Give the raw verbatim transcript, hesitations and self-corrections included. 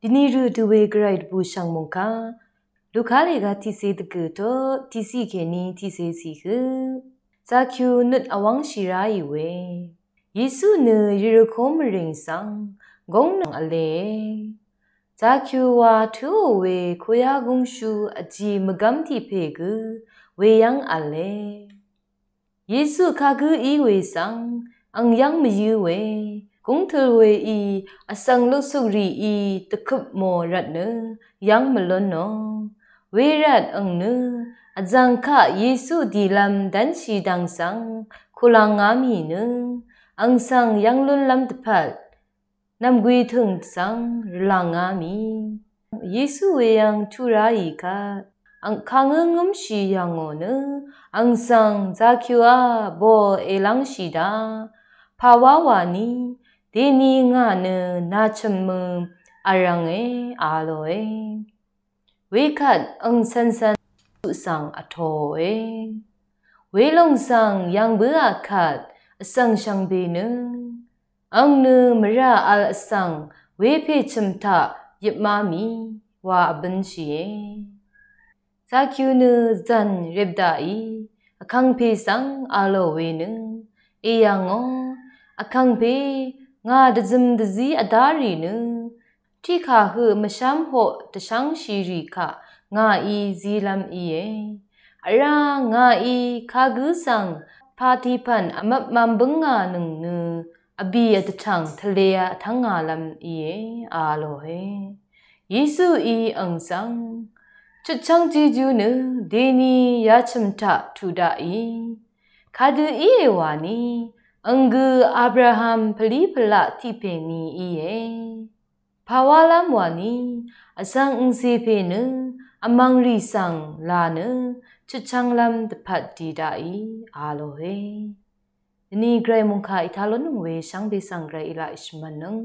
Dvni rø dø we gvray dvbùshv̀ng mòngkà Luka lèga tiqsè dvgø̀ tut tiqsè kèní tiqsè cìhø. Zakiu nøt vwv́ngshì ráì we. Yesu nø Yeriko mvrìng svng góng nvng v̄le. Zakiu wa tǿò we kuya gúngshú vjì mvgv́m tiq pè gø weyv́ng v̄le. Yesu kagǿ í we svng ang yv́ng mvyǿ we, gúngtøl weí vsvng luksuk rìí dvkøp mò rvtnø yv́ng mvlúnò. Wervt ang nø vzv̀ng kaq Yesu dìlv́m dv́nshì dv̀ng svng kulang ngá mì nø, ang svng yv́ng lúnlv́m dvpvt nv̀mgwi tø̀ng svng rvlàng ngá mì. Yesu weyv́ng tū ráì kvt ang kangǿ ngǿmshì yv̀ngò nø, ang svng Zakiuá bø̀ èlv́ngshì daq. Pàwá wàní dèní ngà nø nàchø̀m mø vrv̀nge, a lòe. Wekvt ang cv̄ncv̄n svng vtōòe. Welòng svng yv̀ng bǿà kvt vsvng shvngbe nø, ang nø mvrà v̄l vsvng wepè chø̀m taq yøpmá mì wa vbǿnshìe. Zakiu nø zv̀n rep daqì vkàngpè svng a lò we nø, èyv̀ngò, vkàngpè, ngà dvzøm dvzí vdá rì nø tiqkà høq mvshv́m hoq dvshv́ngshì rì kaq ngàí zílv́m íe. Vrá ngàí kagǿ svng pàtipv̀n vmvp mvmbǿngà nøng nø vbì vdvtv̀ng tvlea vtv́ngàlv́m íe, a lòe. Yesuí ang svng, chutchv́ng jejú nø dèní yachø̀m taq tuq daqì. Kadø íe wàní, ang gø Abraham pvlí pvlaq tiq pè ni íe. Pàwálv́m wàní, vsvng angcè pè nø vmv̀ngrì svng là nø chutchv́nglv́m dvpvt di daqì, a lòe. Dvni gvray mòngkà ètá lónøng we shvngbe svng gvray èlaq èshvmv̄nnøng.